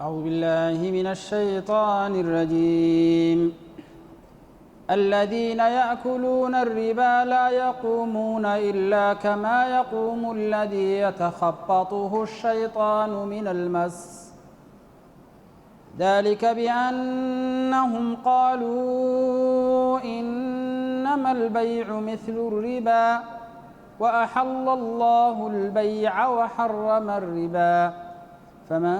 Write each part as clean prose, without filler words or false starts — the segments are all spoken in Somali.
أعوذ بالله من الشيطان الرجيم. الذين يأكلون الربا لا يقومون إلا كما يقوم الذي يتخبطه الشيطان من المس، ذلك بأنهم قالوا إنما البيع مثل الربا وأحل الله البيع وحرم الربا، فمن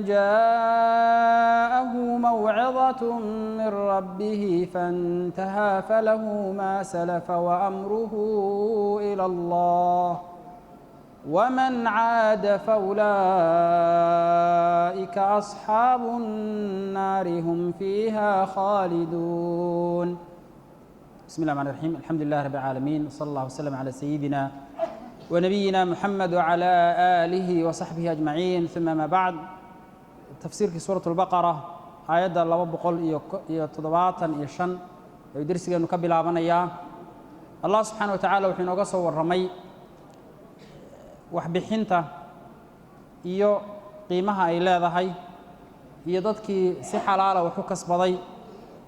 جاءه موعظة من ربه فانتهى فله ما سلف وأمره إلى الله، ومن عاد فأولئك أصحاب النار هم فيها خالدون. بسم الله الرحمن الرحيم. الحمد لله رب العالمين، وصلى الله وسلم على سيدنا ونبينا محمد وعلى آله وصحبه أجمعين، ثم ما بعد. Tafsiirkii Suurat Albaqara, aayadda 275 ayuu dersigeenu ka bilaabanayaa. Allah subxaana wa tacaala wuxuu inooga soo warramay waxbixinta iyo qiimaha ay leedahay iyo dadkii si xalaala wax u kasbaday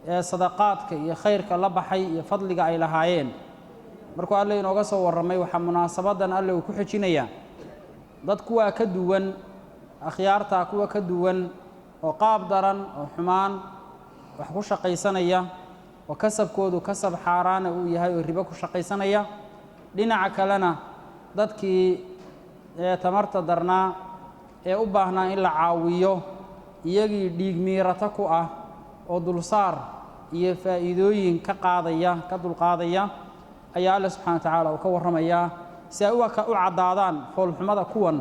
ee sadaqaadka iyo khayrka la baxay iyo fadliga ay lahaayeen. Markuu Alle inooga soo warramay, waxaa munaasabaddan Alle uu ku xejinayaa dad kuwaa ka duwan, akhyaartaa kuwa ka duwan oo qaab daran oo xumaan wax ku shaqaysanaya, oo kasabkoodu kasab xaaraana uu yahay oo ribo ku shaqaysanaya. Dhinaca kalena, dadkii ee tamarta darnaa ee u baahnaa in la caawiyo iyagii dhiig miirato ku ah oo dulsaar iyo faa'iidooyin ka qaadaya, ka dulqaadaya, ayaa Alle subxana wa tacaala uu ka warramayaa, si ay u caddaadaan foolxumada kuwan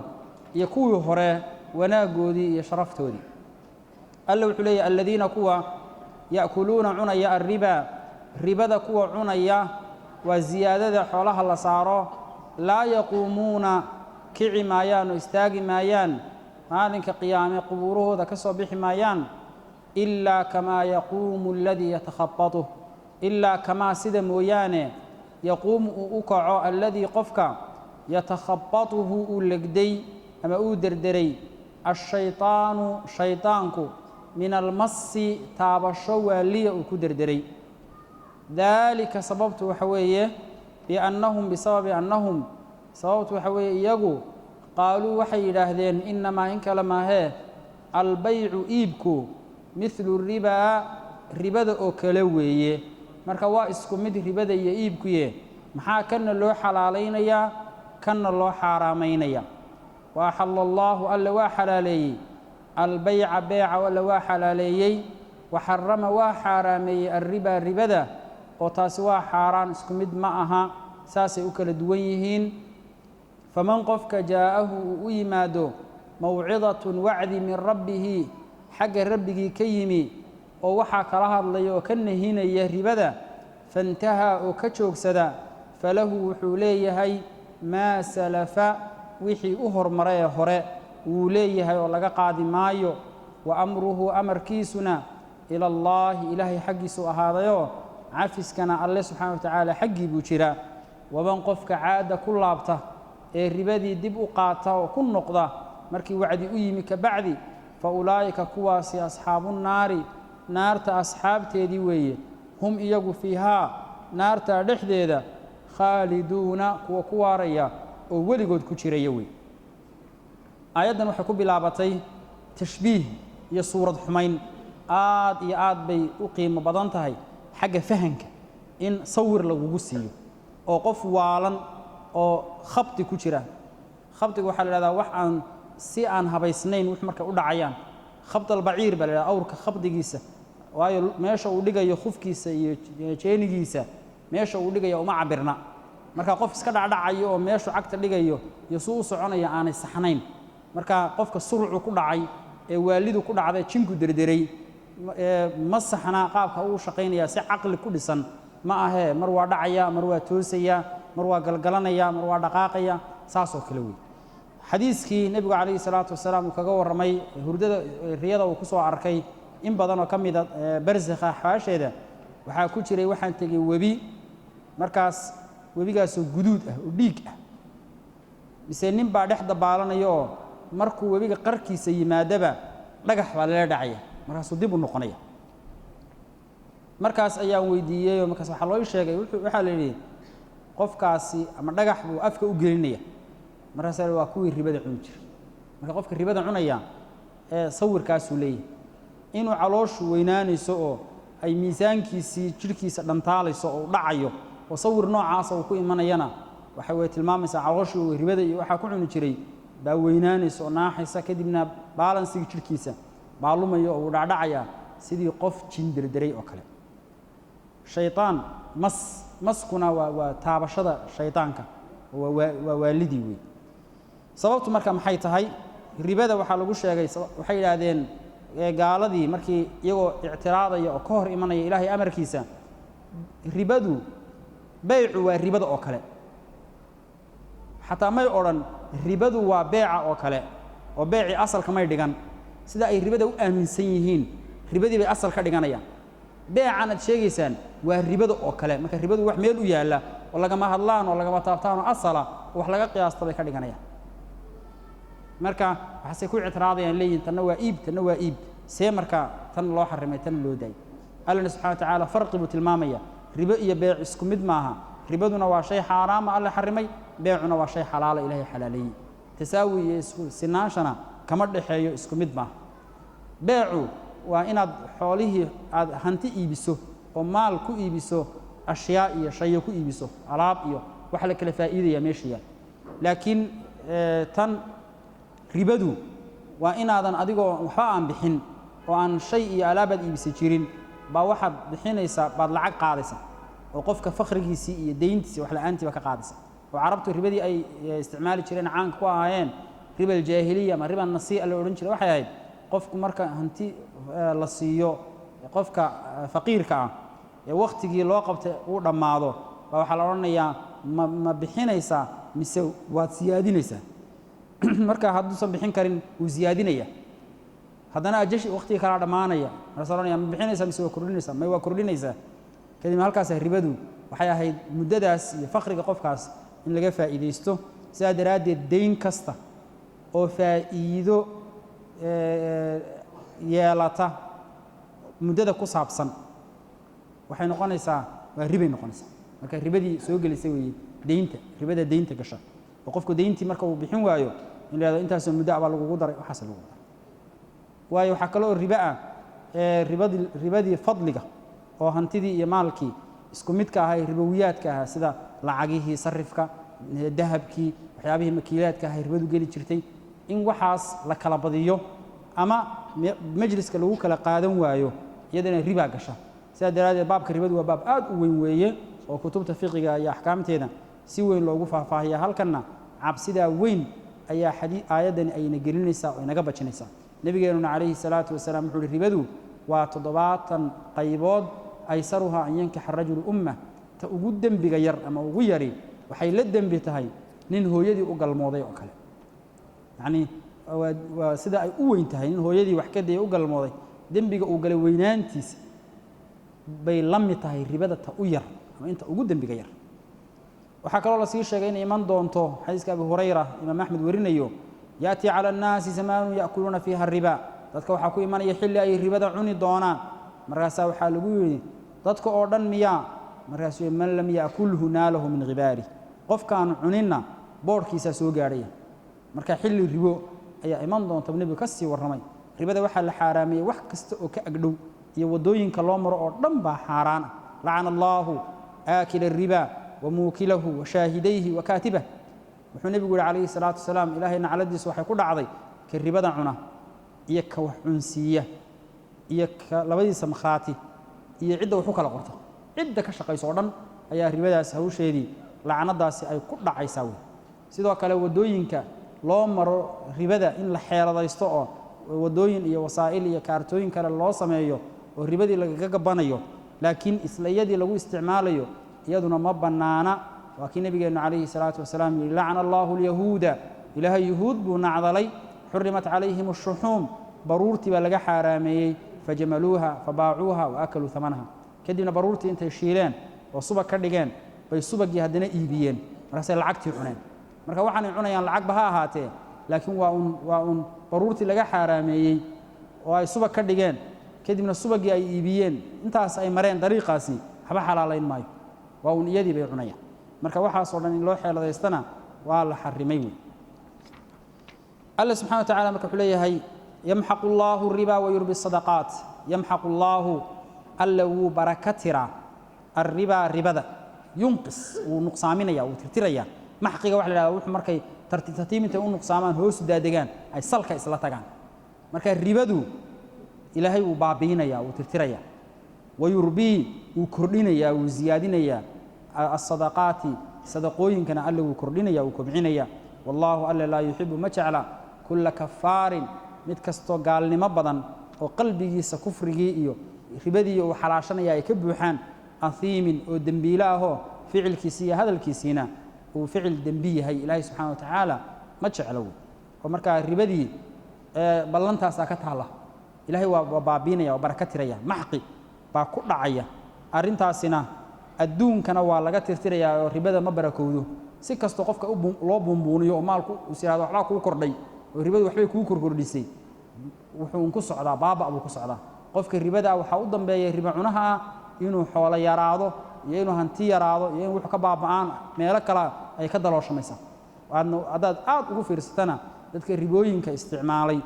iyo kuwii hore wanaaggoodii iyo sharaftoodii. Alle wuxuu leeyahy: aladiina kuwa ya'kuluuna cunaya arriba, ribada kuwa cunaya, waa siyaadada xoolaha la saaro, laa yaquumuuna, kici maayaan oo istaagi maayaan maalinka qiyaame, qubuurahooda ka soo bixi maayaan, ilaa kamaa yaquumu aladii yatakhabatuh, ilaa kamaa sida mooyaane, yaquumu uu u kaco, alladii qofka, yatakhabatuhu uu legday ama uu derderay, ashayطaanu shayطaanku, min almasi taabasho waaliya uu ku derderay. Daalika sababtu waxa weeye biannahum, bisababi annahum, sababtu waxa weeye iyagu, qaaluu waxay yidhaahdeen, innamaa in kale maahee, albaycu iibku, midlu ribaa ribada oo kale weeye. Marka waa isku mid ribada iyo iibkuye, maxaa kanna loo xalaalaynayaa, kanna loo xaaraamaynaya? Wa axalla allaahu, Alle waa xalaaleeyey, albayca beeca Alle waa xalaaleeyey, wa xarama waa xaaraameeyey, arribaa ribada, oo taasi waa xaaraan. Isku mid ma aha, saasay u kala duwan yihiin. Faman qofka jaa'ahu uu u yimaado mawcidatun wacdi min rabbihi xagga rabbigii ka yimi, oo waxaa kala hadlaya oo ka nahinaya ribada, fantahaa oo ka joogsada, falahu wuxuu leeyahay maa salafa wixii u hormaray ee hore wuu leeyahay oo laga qaadi maayo. Wa amruhu amarkiisuna ila allaahi, Ilaahay xaggiisuu ahaadayoo cafiskana Alle subxaana wa tacaala xaggii buu jiraa. Waman qofka caada ku laabta ee ribadii dib u qaata oo ku noqda markii wacdi u yimi ka bacdi, fa ulaa'ika kuwaasi asxaabuunnaari, naarta asxaabteedii weeye, hum iyagu fiihaa naartaa dhexdeeda khaaliduuna kuwa ku waaraya oo weligood ku jiraya wey. Aayaddan waxay ku bilaabatay tashbiih iyo suurad xumayn. Aad iyo aad bay u qiimo badan tahay xagga fahanka in sawir lagugu siiyo oo qof waalan oo khabdi ku jira. Khabdiga waxaa la ihahdaa wax aan si aan habaysnayn wix markay u dhacayaan. Khabd albaciir baa la yidhahda awrka khabdigiisa, waayo meesha uu dhigayo khufkiisa iyo jeenigiisa, meesha uu dhigayo uma cabirna. Marka qof iska dhacdhacayo oo meeshu cagta dhigayo iyo suu u soconaya aanay saxnayn. Marka qofka surucu ku dhacay ee waalidu ku dhacday, jinku derderay, ma saxna qaabka uu shaqaynaya, si caqli ku dhisan ma ahee. Mar waa dhacaya, mar waa toosaya, mar waa galgalanaya, mar waa dhaqaaqaya, saasoo kale wey. Xadiiskii nebigu calayhi salaatu wasalaam uu kaga warramay hurdada, riyada uu ku soo arkay in badan oo ka mida barsakha xawaasheeda, waxaa ku jiray: waxaan tegey webi, markaas webigaasoo guduud ah oo dhiig ah, mise nin baa dhex dabaalanaya oo Markuu webiga qarkiisa yimaadaba dhagax baa lala dhacaya, markaasuu dib u noqonaya. Markaas ayaan weydiiyey oo markaas waxaa loo sheegay, waxaa la yidhi qofkaasi ama dhagax buu afka u gelinaya. Markaasaa waa kuwii ribada cuni jiray. Marka qofka ribada cunaya ee sawirkaasuu leeyahay inuu calooshu weynaanayso oo ay miisaankiisii jidhkiisa dhantaalayso oo u dhacayo, oo sawir noocaasa uu ku imanayana, waxay way tilmaamaysaa calooshii ribada iyo waxaa ku cuni jiray baa weynaanaysa oo naaxaysa, kadibna baalansigii jidhkiisa baa lumaya oo uu dhacdhacayaa sidii qof jin derderay oo kale. Shaytaan mas, maskuna waa taabashada shaydaanka, waa waalidii wey. Sababtu marka maxay tahay? Ribada waxaa lagu sheegay, waxay yidhaahdeen gaaladii markii iyagoo ictiraadaya oo ka hor imanaya Ilaahay amarkiisa, ribadu beycu waa ribada oo kale. Xataa may odhan ribadu waa beeca oo kale, oo beecii asalka may dhigan. Sida ay ribada u aaminsan yihiin, ribadii bay asal ka dhiganayaan. Beecan aad sheegaysaan waa ribada oo kale. Marka ribadu wax meel u yaalla oo lagama hadlaan oo lagama taabtaan oo asala oo wax laga qiyaasta bay ka dhiganayaan. Marka waxaasay ku ictiraadayaan, leeyihin tanna waa iib, tanna waa iib, see marka tan loo xarimay, tan loo daayay? Allana subxana wa tacaala farqi buu tilmaamaya. Ribo iyo beec isku mid maaha. Ribaduna waa shay xaaraama Alle xarimay, beecuna waa shay xalaala Ilaahay xalaaleeyey. Tasaawi iyo isku sinaanshana kama dhexeeyo, isku mid maaha. Beecu waa inaad xoolihii aad hanti iibiso oo maal ku iibiso, ashyaa iyo shayo ku iibiso, alaab iyo waxa la kala faa'iidaya meesha yaal. Laakiin tan ribadu waa inaadan adigoo waxba aan bixin oo aan shay iyo alaabaad iibisa jirin baa waxaad bixinaysaa, baad lacag qaadaysaa oo qofka fakhrigiisii iyo deyntiisii wax la'aantiiba ka qaadaysa. Oo carabtu ribadii ay isticmaali jireen, caanka ku ahaayeen, riba aljaahiliya ama riba nasii'a la odhan jiray, waxay ahayd qofku marka hanti la siiyo qofka faqiirka ah ee wakhtigii loo qabtay uu dhammaado, baa waxaa la odhanayaa ma bixinaysaa mise waad siyaadinaysaa? Marka hadduusan bixin karin, wuu siyaadinaya. Haddana ajashi waqtigii kalaa dhammaanaya, markaas odhanaya ma bixinaysaa mise waa kordhinaysaa? May, waa kordhinaysaa. Kadibna halkaas ribadu waxay ahayd muddadaas iyo fakhriga qofkaas in laga faa'iidaysto. Sidaa daraaddeed deyn kasta oo faa'iido yeelata muddada ku saabsan waxay noqonaysaa waa ribay noqonaysaa. Marka ribadii soo gelisay weeye deynta, ribada deynta gasha, oo qofku deyntii marka uu bixin waayo in la yidhahdo intaasoo muddo ah baa lagugu daray, waxaas lagu daray. Waayo, waxaa kaloo ribo ah ribadii fadliga oo hantidii iyo maalkii isku midka ahaa ee ribowiyaadka ahaa, sida lacagihii sarifka, dahabkii, waxyaabihii makiilaadka ahaa ribadu geli jirtay, in waxaas la kala badiyo ama majliska lagu kala qaadan waayo, iyadana ribaa gasha. Sidaa daraaddeed baabka ribadu waa baab aad u weyn weeye oo kutubta fiqiga iyo axkaamteeda si weyn loogu faahfaahiya. Halkanna cabsidaa weyn ayaa aayaddani ayna gelinaysaa oo inaga bajinaysaa. Nabigeenuna calayhi salaatu wasalaam wuxuu uhi ribadu waa 70 qaybood, aysaruhaa an yankixa rajulu ummah. Ta ugu dembiga yar ama ugu yari waxay la dembi tahay nin hooyadii u galmooday oo kale. Yacnii waa sida ay u weyn tahay, nin hooyadii wax ka dayay u galmooday dembiga uu galay weynaantiisa bay la mid tahay ribada ta u yar ama inta ugu dembiga yar. Waxaa kaloo lasii sheegay inay iman doonto xadiiska Abi Hurayra, Imaam Axmed warinayo, ya'tii cala annaasi zamaanu ya'kuluuna fiiha ariba. Dadka waxaa ku imanaya xilli ay ribada cuni doonaan. Markaasaa waxaa lagu yidhi dadka oo dhan miyaa? Markaasuu man lam ya'kulhu naalahu min khibaarih, qofkaan cuninna boodhkiisaa soo gaadhaya. Marka xilli ribo ayaa iman doonta nebigu ka sii warramay. Ribada waxaa la xaaraameeyey wax kasta oo ka agdhow iyo waddooyinka loo maro oo dhan baa xaaraan ah. Lacana allaahu aakila ariba wa muukilahu wa shaahidayhi wa kaatibah. Wuxuu nebigu yihi calayhi salaatu wasalaam, Ilaahay nacladiisu waxay ku dhacday ka ribada cuna iyo ka wax cunsiiya iyo ka labadiisa makhraati iyo cidda wax u kala qorta, cidda ka shaqayso oo dhan ayaa ribadaas hawsheedii lacnadaasi ay ku dhacaysaa wey. Sidoo kale waddooyinka loo maro ribada in la xeeladaysto oo waddooyin iyo wasaa'il iyo kaartooyin kale loo sameeyo oo ribadii lagaga gabbanayo, laakiin isla iyadii lagu isticmaalayo, iyaduna ma bannaana. Waa kii nabigeennu calayhi salaatu wasalaam yihi lacana allaahu alyahuuda, Ilaahay yuhuud buu nacdalay, xurimat calayhim ashuxuum, baruurtii baa laga xaaraameeyey, fajamaluuha fabaacuuha wa akaluu hamanaha. Kadibna baruurtii intay shiileen oo subag ka dhigeen bay subagii haddana iibiyeen, markaasay lacagtii cuneen. Marka waxaanay cunayaan lacagba ha ahaatee, Laakiin waa uun baruurtii laga xaaraameeyey oo ay subag ka dhigeen, kadibna subagii ay iibiyeen, intaas ay mareen dariiqaasi waxba xalaalayn maayo, waa uun iyadii bay cunayaan. Marka waxaasoo dhan in loo xeeladaystana waa la xarimay wey. Alla subxana wa tacala marka wuxuu leeyahay: yamxaqu allaahu riba wayurbi sadaqaat. Yamxaqu allaahu, alla wuu baraka tiraa, arribaa, ribada. Yunqis, wuu nuqsaaminaya, wuu tirtirayaa. Maxqiga waxa la hahda wuxuu markay tartiib tartiib intay u nuqsaamaan, hoosu daadegaan, ay salka isla tagaan. Marka ribadu Ilaahay wuu baabi'inaya, wuu tirtirayaa. Wayurbii, wuu kordhinayaa, wuu siyaadinayaa, asadaqaati, sadaqooyinkana Alle wuu kordhinaya, wuu kobcinaya. Wallaahu, Alle, laa yuxibu, ma jecla, kulla kafaarin, mid kastoo gaalnimo badan oo qalbigiisa kufrigii iyo ribadii uu xalaashanaya ay ka buuxaan, ahiimin, oo dembiile ahoo ficilkiisi iyo hadalkiisiina uu ficil dembi yahay. Ilaahay subxana wa tacaala ma jeclo wey. Oo markaa ribadii ballantaasaa ka taalla. Ilahay waa baabiinaya, waa baraka tiraya, maxqi baa ku dhacaya. Arrintaasina adduunkana waa laga tirtirayaa, oo ribada ma barakowdo. Si kastoo qofka loo buunbuuniyo oo maalku is yihahdo waxbaa kuu kordhay oo ribadu waxbay kuu korkordhisay, wuxuu ku socdaa baaba buu ku socdaa. Qofka ribada waxaa u dambeeya, riba cunaha ah, inuu xoolo yaraado iyo inuu hanti yaraado iyo in wuxuu ka baaba'aan, meelo kale ay ka dalooshamaysaa. Aadna haddaad aad ugu fiirsatana dadka ribooyinka isticmaalay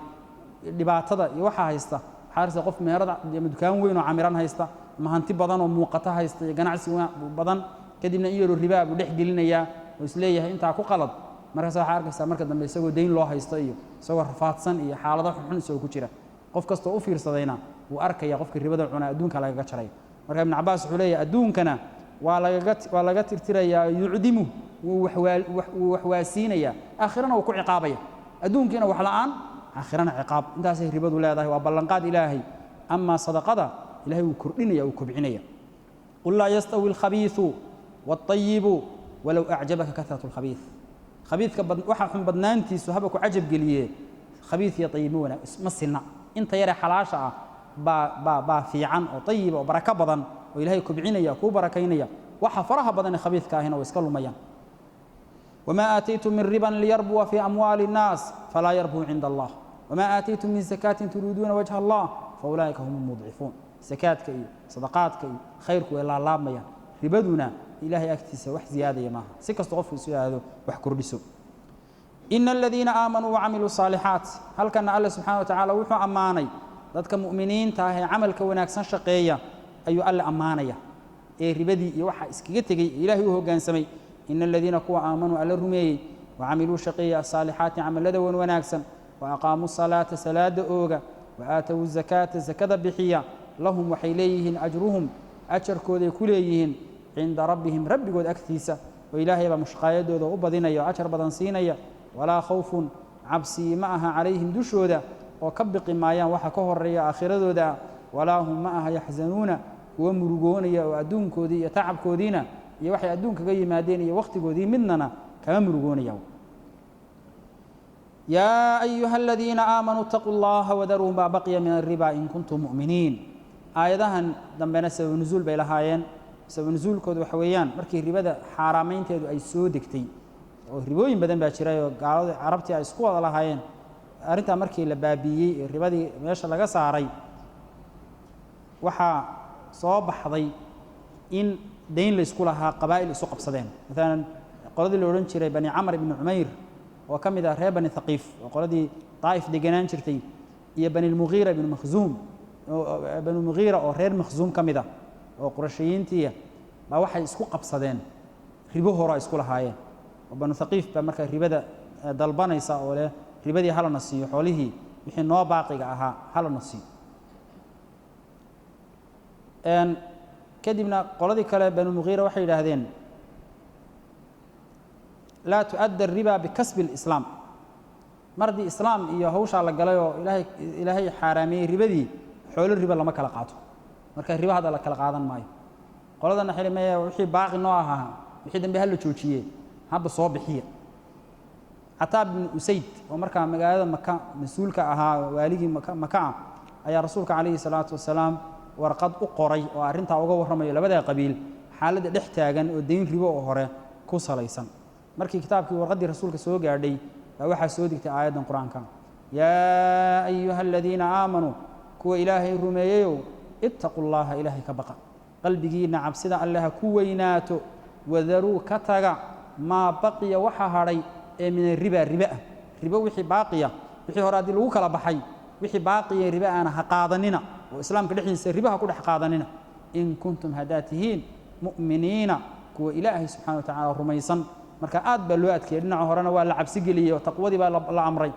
dhibaatada iyo waxaa haysta, waxaa arkaysa qof meherada ama dukaan weyn oo camiran haysta ama hanti badan oo muuqata haysta iyo ganacsi badan, kadibna in yaroo ribaa buu dhex gelinayaa oo isleeyahay intaa ku qalad. Markaas waxaa arkaysaa marka dambe isagoo dayn loo haysto iyo isagoo rafaadsan iyo xaalado xunxun isagoo ku jira. Qof kastoo u fiirsadayna wuu arkaya qofka ribada cuna adduunka lagaga jaray. Marka Ibn Cabaas wuxuu leeyahay adduunkana waa laga tirtirayaa, yucdimu, wuu waxwaasiinayaa, aakhirana wuu ku ciqaabaya. Adduunkiina wax la'aan, aakhirana ciqaab. Intaasay ribadu leedahay, waa ballanqaad Ilaahay. Amaa sadaqada Ilahay wuu kordhinaya, wuu kobcinaya. Qul laa yastawi alkhabiiثu wاlطayibu walow acjabaka kahratu اlkhabiiث. Khabiidka waxa xun badnaantiisu haba ku cajab geliye, khabiid iyo ayib ma wanaag, ma sinna. Inta yaree xalaasha ah baa fiican oo ayiba oo barako badan oo Ilahay kobcinaya, kuu barakaynaya. Waxa faraha badan ee khabiidka ahina way iska lumayaan. وما آتيتم من ربا ليربو في أموال الناس فلا يربو عند الله، وما آتيتم من زكاة تريدون وجه الله فأولئك هم المضعفون. Sakaadka iyo sadaqaadka iyo khayrku way laalaabmayaan, ribaduna Ilaahay agtiisa wax ziyaadaya maaha, si kastoo qofku isu yidhaahdo wax kordhiso. Ina aladiina aamanuu wacamiluu saalixaat. Halkana Alle subxana wa tacaala wuxuu ammaanay dadka mu'miniinta ah ee camalka wanaagsan shaqeeya ayuu Alle ammaanaya, ee ribadii iyo waxa iskaga tegey ee Ilaahay u hoggaansamay. Ina aladiina, kuwa, aamanuu, Alle rumeeyey, wacamiluu, shaqeeya, asaalixaati, camalada wan wanaagsan, wa aqaamuu salaata, salaada ooga, wa aatowu zakaata, zakada bixiya, lahum, waxay leeyihiin, ajruhum, ajarkooday ku leeyihiin, cinda rabbihim, rabbigood agtiisa, oo Ilaahay baa mushqaayadooda u badinaya oo ajar badan siinaya. Walaa khawfun, cabsi ma aha, calayhim, dushooda, oo ka biqi maayaan waxa ka horeeya aakhiradooda. Walaa hum, ma aha, yaxzanuuna, kuwa murugoonaya, oo adduunkoodii iyo tacabkoodiina iyo waxay adduunkaga yimaadeen iyo wakhtigoodii midnana kama murugoonayaan. Yaa ayuha aladiina aamanuu itaquu llaha wadaruu maa baqiya min alriba in kuntum mu'miniin. Aayadahan dambena sababu nusuul bay lahaayeen. Sababu nusuulkoodu waxa weeyaan markii ribada xaaraamaynteedu ay soo degtay, oo ribooyin badan baa jiray oo gaalada Carabtii ay isku wada lahaayeen, arrintaa markii la baabiiyey ee ribadii meesha laga saaray, waxaa soo baxday in dayn la isku lahaa qabaa'il isu qabsadeen. Maalan qoladii la odhan jiray Bani Camar ibni Cumayr oo ka mid ah reer Bani Thaqiif oo qoladii Daa'if deganaan jirtay, iyo Bani Lmughiira ibnu Makhzuum, Bani Mughiira oo reer Makhzuum ka mid ah oo Qurashiyiintiiya, baa waxay isku qabsadeen ribo hore ay isku lahaayeen. Oo Banu Thaqiif baa markaa ribada dalbanaysa oo leh ribadii halana siiyo, xoolihii wixii noo baaqiga ahaa halana siiyo. Kadibna qoladii kale Banu Mughiira waxay yidhaahdeen: laa tu'adda ariba bikasbi اlislaam. Mar haddii islaam iyo hawshaa la galay oo Ilaahay xaaraameeyey ribadii, xoolo riba lama kala qaato, marka riba hadda la kala qaadan maayo. Qoladana xili maya, wixii baaqi noo ahaa, wixii dambe hala joojiye, hadda soo bixiya. Cataab ibnu Usayd oo markaa magaalada Maka mas-uulka ahaa, waaligii Maka ah, ayaa rasuulka calayhi salaatu wasalaam warqad u qoray oo arrintaa uga warramayo labadaa qabiil xaaladda dhex taagan oo dayn ribo oo hore ku salaysan. Markii kitaabkii warqaddii rasuulka soo gaadhay Baa waxaa soo degtay aayaddan Qur-aanka: "Yaa ayuha aladiina aamanuu", kuwa Ilaahay rumeeyeyow, "ittaquu llaha", Ilaahay ka baqa, qalbigiinna cabsida Alle ha ku weynaato. "Wadaruu", ka taga, "maa baqiya", waxa hadhay ee "min ariba", ribe ah, ribo wixii baaqiya. Wixii hore haddii lagu kala baxay, wixii baaqiya ribe aana ha qaadanina, oo Islaamka dhexdiisa ribaha ku dhex qaadanina. "In kuntum", haddaad tihiin, "mu'miniina", kuwa Ilaahay subxana wa tacala rumaysan. Marka aad baa loo adkeeyey. Dhinaca horena waa la cabsi geliyey oo taqwadii baa la amray.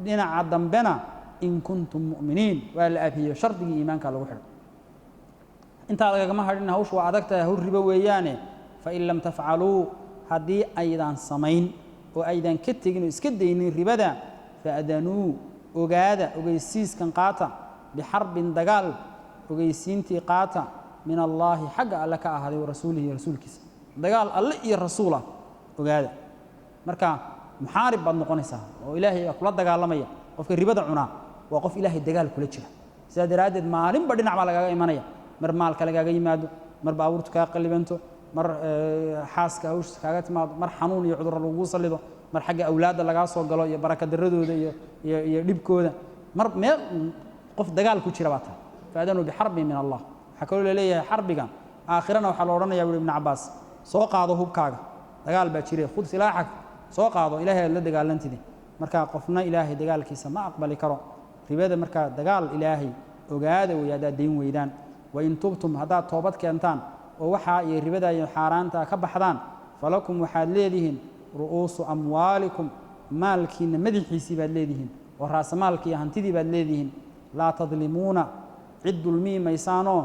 Dhinaca dambena "in kuntum mu'miniin" waa la abhiyey, shardigii iimaanka lagu xidhay. Intaa lagagama hadhin, hawshu waa adag tahay, hawl ribo weeyaane. "Fain lam tafcaluu", haddii aydan samayn oo aydan ka tegin oo iska daynin ribada, "faadanuu", ogaada, ogeysiiskan qaata, "bixarbin", dagaal ogeysiintii qaata, "min Allaahi", xagga Alle ka ahaaday, "wa rasuulihi", iyo rasuulkiisa. Dagaal Alle iyo rasuulah ogaada. Marka muxaarib baad noqonaysaa oo Ilaahay baa kula dagaalamaya. Qofka ribada cunaa waa qof Ilaahay dagaal kula jira. Sidaa daraaddeed maalinba dhinac baa lagaaga imanaya: mar maalka lagaaga yimaado, mar baabuurtu kaa qallibanto, mar xaaska hawshiisa kaaga timaado, mar xanuun iyo cudurro lagugu sallido, mar xagga awlaadda lagaa soo galo iyo baraka darradooda iyo dhibkooda, mar meel. Qof dagaal ku jira baa tahay. "Faadanuu bixarbin min Allah." Waxaa kaloo laleeyahay xarbiga aakhirana waxaa la odhanaya, buuri Ibnu Cabbaas, soo qaado hubkaaga, dagaal baa jire, "khud silaaxak", soo qaado, Ilahay aad la dagaalantidi. Marka qofna Ilaahay dagaalkiisa ma aqbali karo ribada. Marka dagaal Ilaahay ogaada wey haddaad dayn weydaan. "Wain tubtum", haddaad toobad keentaan oo waxaa iyo ribada iyo xaaraanta ka baxdaan, "falakum", waxaad leedihiin, "ru'uusu amwaalikum", maalkiinna madaxiisii baad leedihiin, oo raasamaalkii iyo hantidii baad leedihiin. "Laa tadlimuuna", cid dulmiyi maysaanoo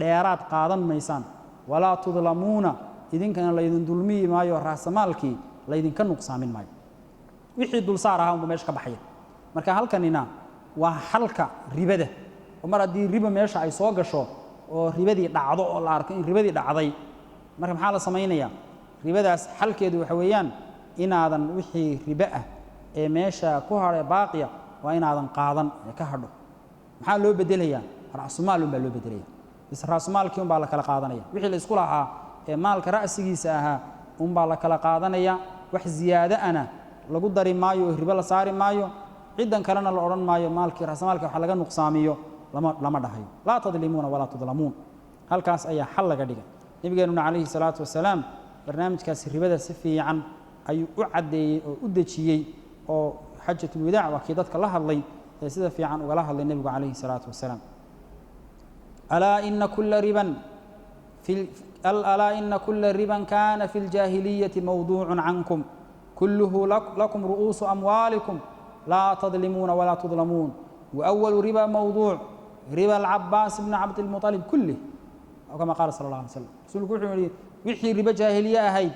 dheeraad qaadan maysaan. "Walaa tudlamuuna", idinkana laydin dulmiyi maayo, raasamaalkii laydinka nuqsaamin maayo. Wixii dulsaar ahaa unba meesha ka baxaya. Marka halkanina waa xalka ribada, oo mar haddii riba meesha ay soo gasho oo ribadii dhacdo oo la arko in ribadii dhacday, marka maxaa la samaynayaa? Ribadaas xalkeedu waxa weeyaan inaadan wixii ribe ah ee meesha ku hadhay baaqiya waa inaadan qaadan ee ka hadho. Maxaa loo bedelayaa? Ra'sumaal unbaa loo bedelaya bis. Ra'sumaalkii unbaa la kala qaadanaya. Wixii la isku lahaa ee maalka ra'sigiisa ahaa unbaa la kala qaadanaya. Wax ziyaado ana lagu dari maayo oo ribo la saari maayo. Ciddan kalena la odhan maayo maalkii ra'sumaalka waxa laga nuqsaamiyo, lama dhahayo. "Laa tadlimuuna walaa tudlamuun", halkaas ayaa xal laga dhigay. Nabigeenuna calayhi salaatu wasalaam barnaamijkaasi ribada si fiican ayuu u caddeeyey oo u dejiyey, oo xajatulwadaac waa kii dadka la hadlay ee sida fiican ugala hadlay nebigu calayhi salaatu wasalaam. "Alaa ina kula riban kaana fi ljaahiliyati mawduucun cankum, kulluhu lakum ru'uusu amwaalikum, laa tadlimuuna walaa tudlamuun, وأول ربا موضوع ربا العباس بن عبد المطلب كله"، أو كما قال صلى الله عليه وسلم. Rasuulku wuxuu yihi wixii ribo jaahiliye ahayd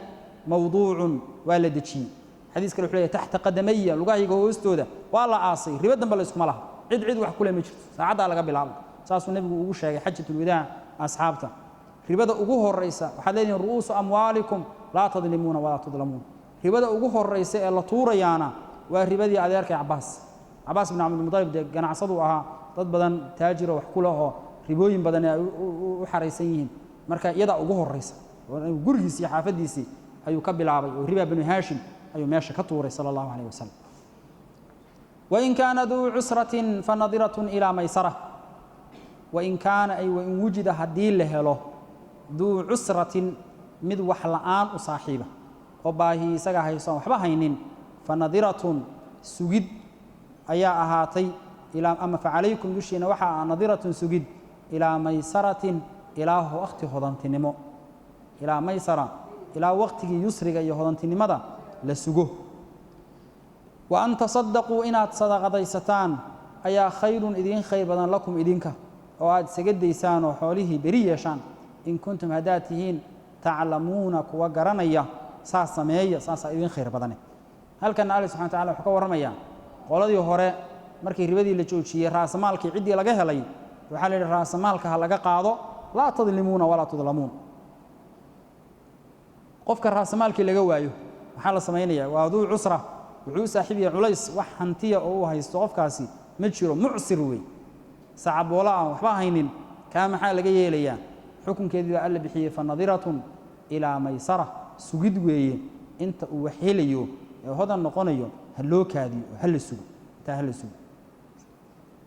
mawduucun, waa la dejiyey. Xadiis kale wuxuu leeyahay "taxta qadamaya", lugahayga hoostooda waa la aasay. Ribo dambe la iskuma laha, cid wax kule ma jirto saacaddaa laga bilaabo. Saasuu nebigu ugu sheegay xajatulwadaac asxaabta. Ribada ugu horaysa waxaad leedihiin ru'uusu amwaalikum, laa tadlimuuna walaa tudlamuun. Ribada ugu horaysa ee la tuurayaana waa ribadii adeerkay Cabaas, Cabaas bin Cabdilmutalib. Dee ganacsadu ahaa, dad badan taajiro wax ku lehoo ribooyin badan ay u xaraysan yihiin. Marka iyadaa ugu horaysa, gurigiisii iyo xaafaddiisii ayuu ka bilaabay, oo riba Banu Haashim ayuu meesha ka tuuray sala Allahu calayh wasalam. "Wain kaana duu cusratin fanadiratun ilaa maysara". "Wain kaana", ay wain wujida, haddii la helo, "duu cusratin", mid wax la'aan u saaxiiba oo baahi isaga haysoon waxba haynin, "fanadiratun", sugid ayaa ahaatay, ilaa ama "facalaykum", dushiina waxaa ah "nadiratun", sugid, "ilaa maysaratin", ilaa waqti hodantinimo, "ilaa maysara", ilaa waqtigii yusriga iyo hodantinimada la sugo. "Wa an tasadaquu", inaad sadaqadaysataan ayaa "khayrun", idiin khayr badan, "lakum", idinka, oo aad isaga daysaan oo xoolihii beri yeeshaan, "in kuntum", haddaad tihiin, "taclamuuna", kuwa garanaya. Saas sameeya, saasaa idiin khayr badane. Halkanna Alle subxana wa tacala wuxuu ka warramayaa qoladii hore markii ribadii la joojiyey, raasamaalkii ciddii laga helay waxaa la yidhi raasamaalka ha laga qaado. "Laa tadlimuuna walaa tudlamuun". Qofka raasamaalkii laga waayo maxaa la samaynayaa? Waa duu cusra, wuxuu u saaxiib yahay culays, wax hantiya oo uu haysto qofkaasi ma jiro, mucsir wey, sacaboola aan waxba haynin. Kaa maxaa laga yeelayaa? Xukunkeedii baa Alla bixiyey: "Fanadiratun ilaa maysara", sugid weeye inta uu wax helayo ee hodan noqonayo. Ha loo kaadiyo oo ha la sugo, intaa ha la sugo.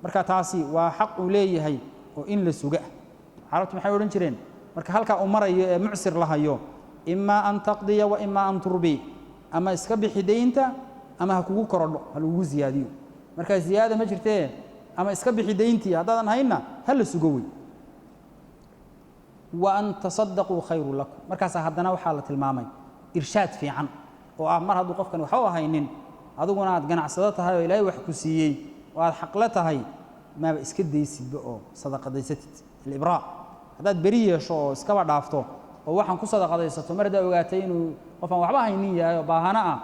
Marka taasi waa xaq uu leeyahay oo in la suga. Carabtu maxay odhan jireen marka halkaa uu marayo ee mucsir la hayo? Imaa an taqdiya wa imaa an turbi, ama iska bixi deynta ama ha kugu korodho, ha lagugu ziyaadiyo. Marka ziyaada ma jirtee, ama iska bixi deyntii, haddaadan haynna ha la sugo wey. Wa an tasadaquu khayru lakum. Markaasaa haddana waxaa la tilmaamay irshaad fiican oo ah mar hadduu qofkan waxba haynin, adiguna aad ganacsado tahay oo Ilaahay wax ku siiyey oo aad xaqle tahay, maaba iska daysidba oo sadaqadaysatid. Alibraa, haddaad beri yeesho oo iskaba dhaafto oo waxaan ku sadaqadaysato, mar haddaa ogaatay inuu qofaan waxba haynin yahay oo baahano ah,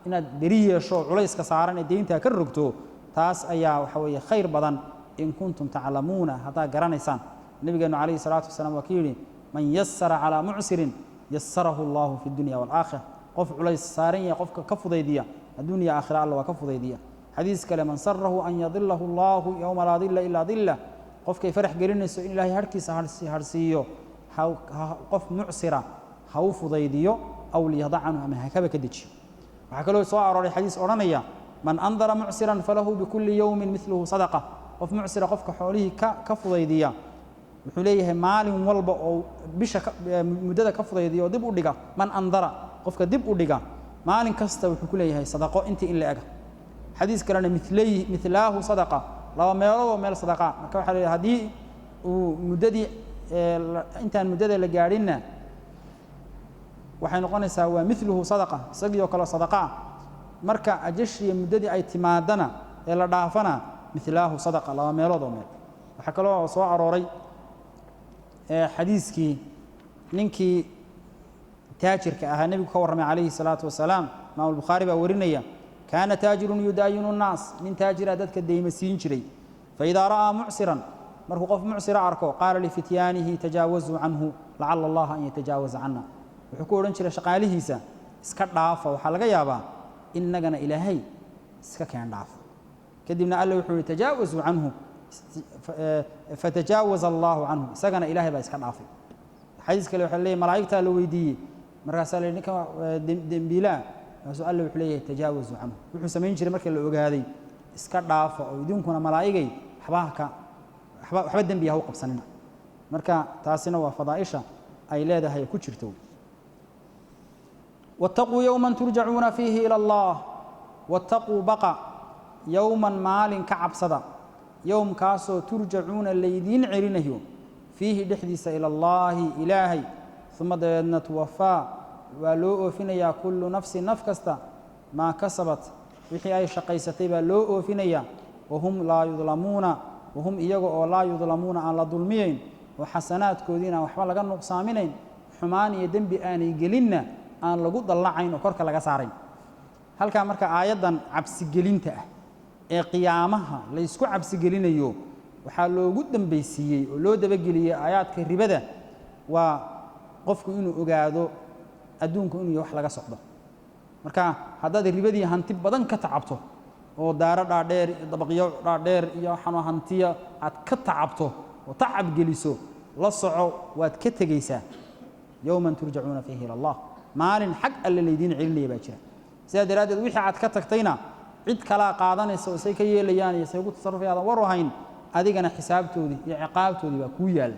inaad beri yeesho oo culayska saaran ee deyntaa ka rogto, taas ayaa waxa weeye khayr badan. In kuntum taclamuuna, haddaad garanaysaan. Nabigeenu calayhi salaatu wasalaam waa ka yidhi: man yasara calaa mucsirin yasarahu allahu fi dunya waalaakhira. Qof culays saaran yahay qofka ka fudaydiya, adduunya aakhira Alla waa ka fudaydiya. Xadiis kale: man sarahu an yadilahu allahu yowma laa dilla ilaa dillah. Qofkay farax gelinayso in Ilaahay harhkiisa harsiiyo, qof mucsira ha u fudaydiyo, aw liyadac canhu, ama hakaba ka dejiyo. Waxaa kaloo soo arooray xadiis odhanaya: man andara mucsiran falahu bikulli yowmin miluhu sadaqa. Qof mucsira qofka xoolihii ka fudaydiya, wuxuu leeyahay maalin walba oo bisha muddada ka fudaydiya oo dib u dhiga, man andara, qofka dib u dhiga, maalin kasta wuxuu ku leeyahay sadaqo intii in la ega. Xadiis kalena: milay milaahu sadaqa, laba meeloodoo meel sadaqa. Marka waxaa la yidhaha haddii uu muddadii intaan muddada la gaadhinna, waxay noqonaysaa waa miluhu sadaqa, isagii oo kale sadaqa ah. Marka ajashiya muddadii ay timaadana ee la dhaafana, milaahu sadaqa, laba meelood oo meel. Waxaa kaloo soo arooray xadiiskii ninkii taajirka ahaa nebigu ka warramay calayhi salaatu wasalaam. Imaam Albukhaari baa warinaya: kaana taajirun yudaayinu nnaas, nin taajira dadka deyma siin jiray. Faidaa ra'aa mucsiran, markuu qof mucsira arko, qaala lifityaanihi: tajaawazuu canhu, lacala allaha an yatajaawaza cana. Wuxuu ku odhan jiray shaqaalihiisa: iska dhaafa, waxaa laga yaabaa innagana Ilaahay iska keen dhaafo. Kadibna Alle wuxuu yihi: tajaawazuu canhu, fatajaawaza allahu canhu, isagana Ilaahay baa iska dhaafay. Xadiis kale waxaa leeyahy malaa'igtaa la weydiiyey, markaasaa la yidhi: ninka dembiilaa. Markaasuu Alle wuxuu leeyahay: tajaawazuu canhu. Wuxuu samayn jiray markii la ogaaday, iska dhaafa oo idinkuna malaa'igay waxba ka waxba dembiya ha u qabsanina. Marka taasina waa fadaa'isha ay leedahay ku jirto. Wattaquu yowman turjacuuna fiihi ila Allah. Wattaquu, baqa, yowman, maalin ka cabsada, yowmkaasoo turjacuuna, laydiin celinayo, fiihi, dhexdiisa, ila allaahi, Ilaahay. Uma, dabeedna, tuwafaa, waa loo oofinayaa, kullu nafsin, naf kasta, maa kasabat, wixii ay shaqaysatay baa loo oofinayaa. Wahum laa yudlamuuna, wahum, iyaga oo, laa yudlamuuna, aan la dulmiyeyn oo xasanaadkoodiina aan waxba laga nuqsaaminayn, xumaan iyo dembi aanay gelinna aan lagu dallacayn oo korka laga saarayn. Halkaa marka aayaddan cabsigelinta ah ee qiyaamaha laysku cabsigelinayo waxaa loogu dambaysiiyey oo loo dabageliyey aayaadka ribada, waa qofku inuu ogaado adduunku inuu yahay wax laga socdo. Marka haddaad ribadii hanti badan ka tacabto oo daaro dhaadheer iyo dabaqyo dhaadheer iyo waxaanoo hantiya aad ka tacabto oo tacab geliso, la soco, waad ka tegeysaa. Yowman turjacuuna fiihi ila Allah, maalin xag Alle laydiin celinaya baa jira. Sidaa daraaddeed wixii aad ka tagtayna cid kalaa qaadanaysa oo say ka yeelayaan iyo say ugu tasarrufay aadan war u hayn, adigana xisaabtoodii iyo ciqaabtoodii baa kuu yaalla.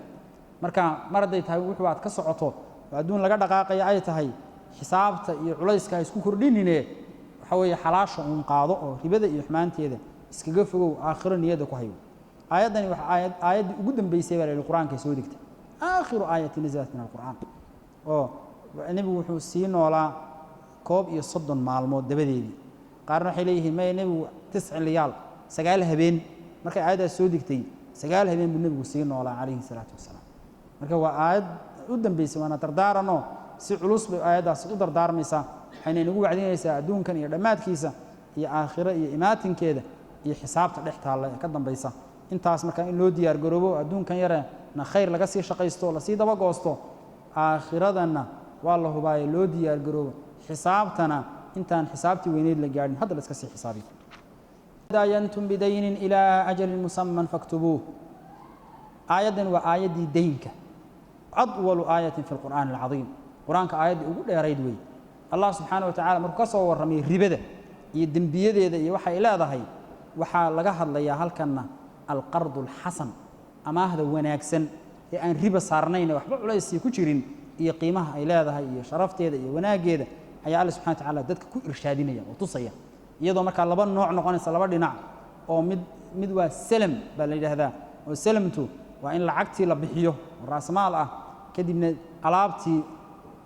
Marka mar hadday tahay wuxuu aad ka socoto oo adduun laga dhaqaaqaya ay tahay, xisaabta iyo culayska ha isku kordhinine, waxa weeye xalaasha uun qaado oo ribada iyo xumaanteeda iskaga fogow, aakhiro niyadda ku hayo. Aayaddani waa aayad aayaddii ugu dambeysay baa la yihi Qur-aanka soo degta, aakhiru aayati nazalat min alqur'aan, oo nebigu wuxuu sii noolaa 31 maalmood dabadeedii. Qaarna waxay leeyihiin maya, nebigu 9 liyaal, 9 habeen, markay aayaddaas soo degtay 9 habeen buu nebigu sii noolaa calayhi salaatu wasalaam. Marka waa aayad u dambeysay, waana dardaaranoo si culus bay aayaddaasi u dardaarmaysaa, waxayna inagu wacdinaysaa adduunkan iyo dhammaadkiisa iyo aakhiro iyo imaatinkeeda iyo xisaabta dhex taalla ee ka dambaysa. Intaas marka in loo diyaar garoobo, adduunkan yarena khayr laga sii shaqaysto, lasii dabagoosto, aakhiradana waa la hubaaye loo diyaar garoobo, xisaabtana intaan xisaabtii weyneyd la gaadhin hadda la iska sii xisaabiyo. Daayantum bidaynin ilaa ajalin musaman faktubuuh. Aayaddan waa aayaddii deynka, adwalu aayatin fi lqur'aani alcadiim, Qur-aanka aayaddii ugu dheerayd wey. Allah subxaana wa tacala markuu ka soo warramay ribada Iyo dembiyadeeda iyo waxay leedahay, waxaa laga hadlayaa halkanna alqardu alxasan, amaahda wanaagsan ee aan riba saarnayn, waxba culaysii ku jirin, iyo qiimaha ay leedahay iyo sharafteeda iyo wanaaggeeda ayaa Alle subxana wa tacaala dadka ku irshaadinaya oo tusaya, iyadoo markaa laba nooc noqonaysa, laba dhinac oo mid waa salam baa la yidhaahdaa, oo salamtu waa in lacagtii la bixiyo oo raasmaal ah, kadibna alaabtii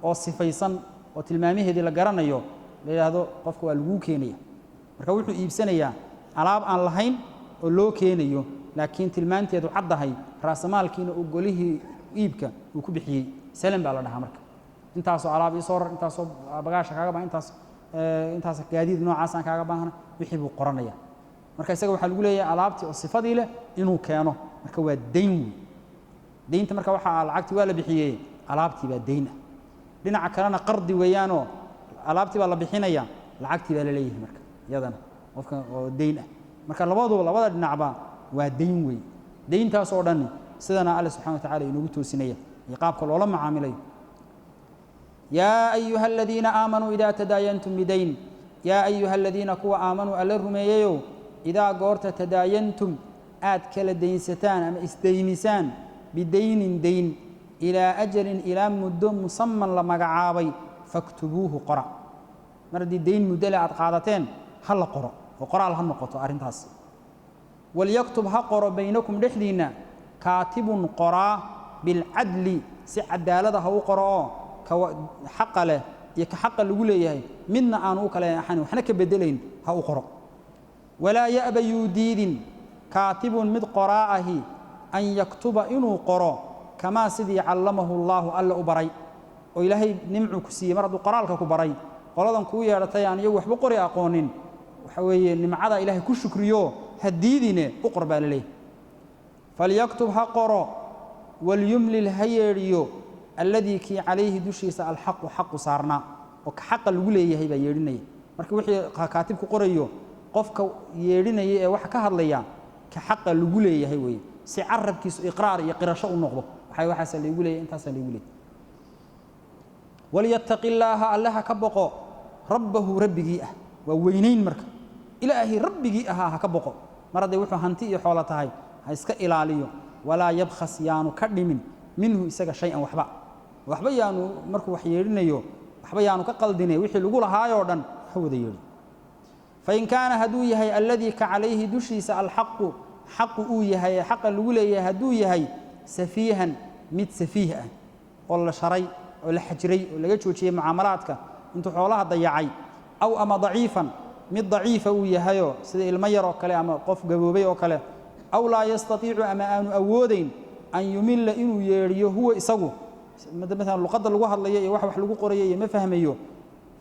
oo sifaysan oo tilmaamaheedii la garanayo la yidhaahdo qofka waa laguu keenaya. Marka wuxuu iibsanayaa alaab aan lahayn oo loo keenayo, laakiin tilmaanteedu caddahay, raasamaalkiina uu golihii iibka uu ku bixiyey. Salam baa la dhahaa. Marka intaasoo alaab ii soo rar, intaasoo bagaasha kaaga baahan, intaas gaadiid noocaasaan kaaga baahana, wixii buu qoranaya. Marka isaga waxaa lagu leeyahay alaabtii oo sifadii leh inuu keeno. Marka waa dayn wey daynta. Marka waxaa lacagtii waa la bixiyey, alaabtii baa dayn ah. Dhinaca kalena qardi weeyaanoo alaabtii baa la bixinaya, lacagtii baa la leeyahay. Marka iyadana qofka oo dayn ah. Marka labaduba, labada dhinacba waa dayn wey. Dayntaas oo dhan sidana Alle subxana wa tacala inoogu toosinaya iyo qaabka loola macaamilayo. Yaa ayuha aladiina aamanuu idaa tadaayantum bidayn. Yaa ayuha aladiina, kuwa aamanuu, Alle rumeeyeyow, idaa goorta tadaayantum aad kala daynsataan ama isdaynisaan, bidaynin dayn, ilaa ajalin, ilaa muddo, musaman la magacaabay, faktubuuhu qora. Mar haddii dayn muddo leh aad qaadateen, ha la qoro oo qoraal ha noqoto arrintaas. Walyaktub ha qoro, baynakum dhexdiinna, kaatibun qoraa, bilcadli si cadaalada ha u qoro, oo ka xaqa leh iyo ka xaqa lagu leeyahay midna aanu u kala axanin, waxna ka bedelayn ha u qoro. Walaa ya'ba yuu diidin, kaatibun mid qoraa ahi, an yaktuba inuu qoro, kamaa sidii callamahu Allaahu Alle u baray, oo Ilaahay nimcuu ku siiyey. Mar hadduu qoraalka ku baray, qoladan kuu yeedhatay aan iyagu waxba qori aqoonin, waxa weeye nimcada Ilaahay ku shukriyo, ha diidine, u qor baa la leeyahay. Falyaktub ha qoro, walyumlil ha yeedhiyo, alladii kii calayhi dushiisa alxaqu xaqu saarnaa, oo ka xaqa lagu leeyahay baa yeedhinaya. Marka wixii kaatibku qorayo, qofka yeedhinaya ee waxa ka hadlaya ka xaqa lagu leeyahay weeye, si carabkiisu iqraar iyo qirasho u noqdo, waxay waxaasaa laygu leeyahay, intaasaa laygu leeyahay. Walyattaqi illaaha, Alle ha ka boqo, rabbahu rabbigii ah. Waa weynayn. Marka Ilaahay rabbigii ahaa ha ka boqo. Mar hadday wuxuu hanti iyo xoolo tahay, ha iska ilaaliyo. Walaa yabkhas yaanu ka dhimin, minhu isaga, shay-an waxba, waxba yaanu, markuu wax yeedhinayo waxba yaanu ka qaldinay, wixii lagu lahaayoo dhan ha wada yeedhi. Fain kaana hadduu yahay, alladii ka calayhi dushiisa alxaqu xaqu uu yahay ee xaqa lagu leeyahay hadduu yahay, safiihan mid safiih ah oo la sharay oo la xajiray oo laga joojiyey mucaamalaadka intuu xoolaha dayacay, aw ama daciifan mid daciifa uu yahayoo sida ilmo yar oo kale ama qof gaboobay oo kale, aw laa yastatiicu ama aanu awoodayn, an yumilla inuu yeedhiyo, huwa isagu, maalan luqadda lagu hadlayo iyo wax lagu qorayo iyo ma fahmayo,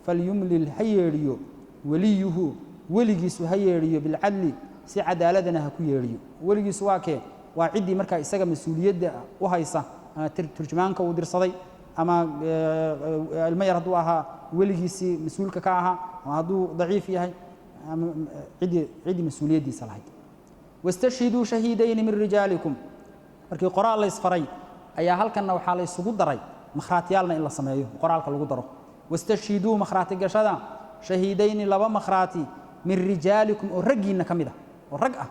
falyumlil ha yeedhiyo, weliyuhu weligiisu ha yeedhiyo, bilcadli si cadaaladana ha ku yeedhiyo. Weligiisu waa kee? Waa ciddii markaa isaga mas-uuliyadda u haysa, ama turjumaanka uu dirsaday, ama ilmo yar hadduu ahaa weligiisii mas-uulka ka ahaa, ama hadduu daciif yahay, ama ciddii mas-uuliyaddiisa lahayd. Wastashhiduu shahiidayni min rijaalikum. Markii qoraal la isfaray ayaa halkanna waxaa la isugu daray makhraatiyaalna in la sameeyo, qoraalka lagu daro. Wastashhiduu makhraati gashada, shahiidayni laba makhraati, min rijaalikum oo raggiinna ka mid ah, oo rag ah.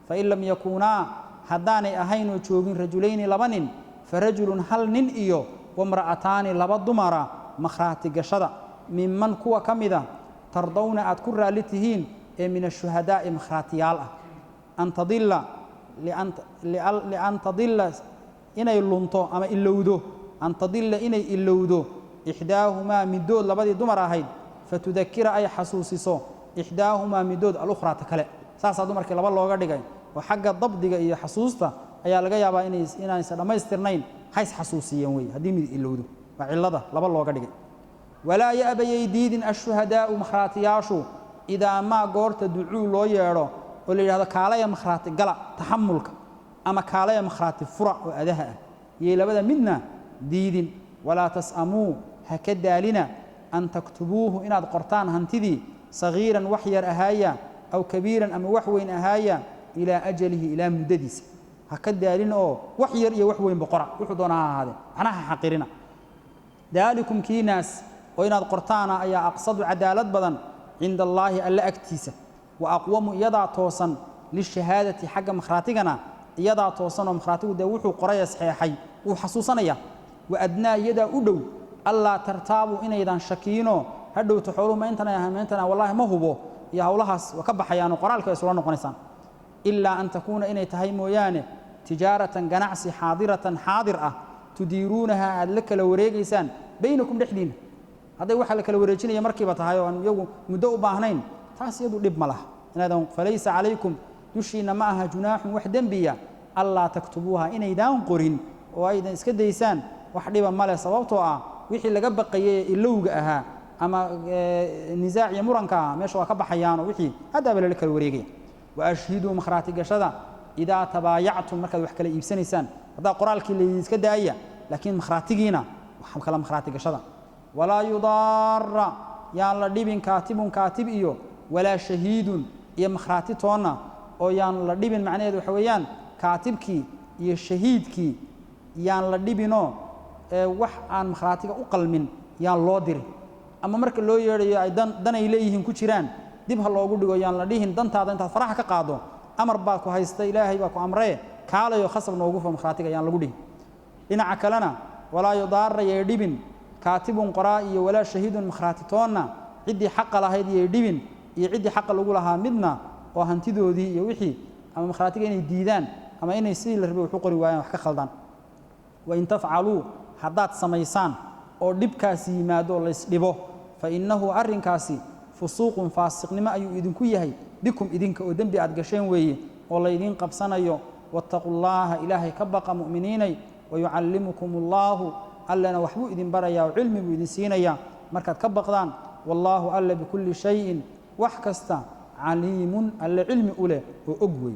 Fain lam yakuunaa haddaanay ahayn oo joogin, rajulayni laba nin, farajulun hal nin iyo wamra'ataani laba dumara makhraati gashada, minman kuwa ka mida, tardawna aad ku raalli tihiin ee min ashuhadaa'i makhraatiyaal ah, an tadilla lian tadilla inay lunto ama ilowdo, an tadilla inay ilowdo, ixdaahumaa middood labadii dumar ahayd, fatudakira ay xasuusiso, ixdaahumaa middood, alukhraa ta kale. Saasaa dumarkii laba looga dhigay, oo xagga dabdiga iyo xasuusta ayaa laga yaabaa inaysan dhammaystirnayn, hays xasuusiyeen wey haddii mid ilowdo. Waa cillada laba looga dhigay. Walaa ya'ba yay diidin ashuhadaa'u makhraatiyaashu, idaa maa goorta ducuu loo yeedho oo la yidhahdo kaalaya makhraati gala taxamulka ama kaalaya makhraati fura oo adaha ah, yay labada midna diidin. Walaa tas'amuu ha ka daalina, an taktubuuhu inaad qortaan hantidii, sagiiran wax yar ahaaya, aw kabiiran ama wax weyn ahaaya, ilaa ajalihi ilaa muddadiisa. Ha ka daalin oo wax yar iyo wax weynba qora, wuxuu doona ha ahaadee, waxna ha xaqirina. Daalikum kiinaas oo inaad qortaana ayaa aqsadu cadaalad badan. Cinda Allaahi, Alle agtiisa. Wa aqwamu, iyadaa toosan, lishahaadati, xagga makhraatigana iyadaa toosan, oo makhraatigu dee wuxuu qoraya saxeexay wuu xasuusanaya. Wa adnaa, iyadaa u dhow, allaa tartaabuu, inaydan shakiinoo hadhowta xooluhu ma intan ahay, ma intan, wallaahi ma hubo, iyo howlahaas waa ka baxayaanoo qoraalka ay isula noqonaysaan. Ilaa an takuuna, inay tahay mooyaane, tijaaratan, ganacsi, xaadiratan, xaadir ah, tudiiruunaha, aad la kala wareegaysaan, baynakum, dhexdiinna. Hadday waxa la kala wareejinaya markiiba tahay oo aan iyagu muddo u baahnayn, taas iyadu dhib ma laha inaadan. Falaysa calaykum, dushiinna ma aha, junaaxun, wax dembiya, allaa taktubuuha, inaydaan qorin oo aydan iska daysaan, wax dhiba male, sababtoo ah wixii laga baqayay ee ilowga ahaa ama nisaac iyo muranka ahaa meesha waa ka baxayaanoo wixii haddaaba lala kala wareegaya. Wa ashhiduu, makhraati gashada, idaa tabaayactum, markaad wax kala iibsanaysaan. Haddaa qoraalkii laydiiska daaya, laakiin makhraatigiina wax kala makhraati gashada. Walaa yudaara, yaan la dhibin, kaatibun, kaatib, iyo walaa shahiidun, iyo makhraati toonna oo yaan la dhibin. Macnaheedu waxa weeyaan kaatibkii iyo shahiidkii yaan la dhibinoo wax aan makhraatiga u qalmin yaan loo dirin, ama marka loo yeedhayo ay dan danay leeyihiin ku jiraan dib ha loogu dhigo. Yaan la dhihin dantaada intaad faraxa ka qaado, amar baa ku haysta, Ilaahay baa ku amree, kaalayo khasab noogu fo makhraatiga, yaan lagu dhihin. Dhinaca kalena, walaa yudaara, yay dhibin, kaatibun, qoraa, iyo walaa shahiidun, makhraati toonna. Ciddii xaqa lahayd yay dhibin iyo ciddii xaqa lagu lahaa midna, oo hantidoodii iyo wixii ama makhraatiga inay diidaan ama inay sidii la rabay wax u qori waayaan, wax ka khaldaan. Wain tafcaluu, haddaad samaysaan oo dhibkaasi yimaado oo laysdhibo, fa innahu, arrinkaasi, fusuuqun, faasiqnimo ayuu idinku yahay, bikum, idinka, oo dembi aad gasheen weeye oo laydiin qabsanayo. Wattaquu llaaha, Ilaahay ka baqa, mu'miniinay. Wayucallimukum allaahu, Allena waxbuu idin barayaa oo cilmi buu idin siinayaa markaad ka baqdaan. Wallaahu, Alle, bikulli shayin, wax kasta, caliimun, Alle cilmi u leh oo og wey.